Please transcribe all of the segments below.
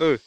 Ov,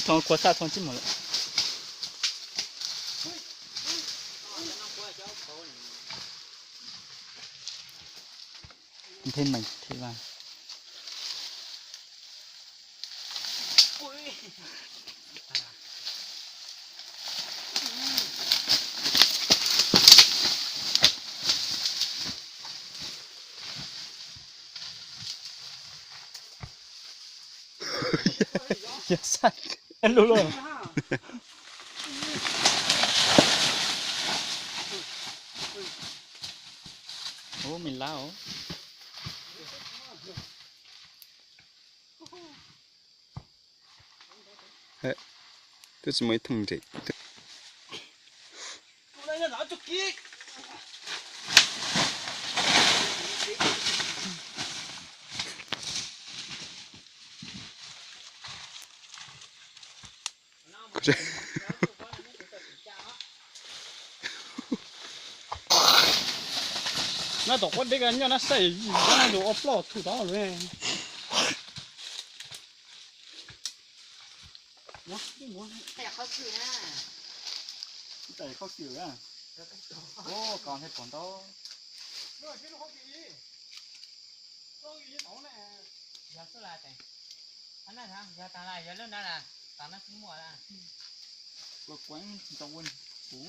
thoo kua xaj thoo tsis mus lawm. Nthej meem thiab vaj. Yog xaj lug lug. Ub, me lab os. Twb tsis muaj ib thooj nres. Nab tom quab deb ka nyob nab saib yim nab tus ob plaub thum tau lawm. Yog xwb las, yog tas las yog lub nab las tas nab xwb muaj las. Kuv kuv kuv kuv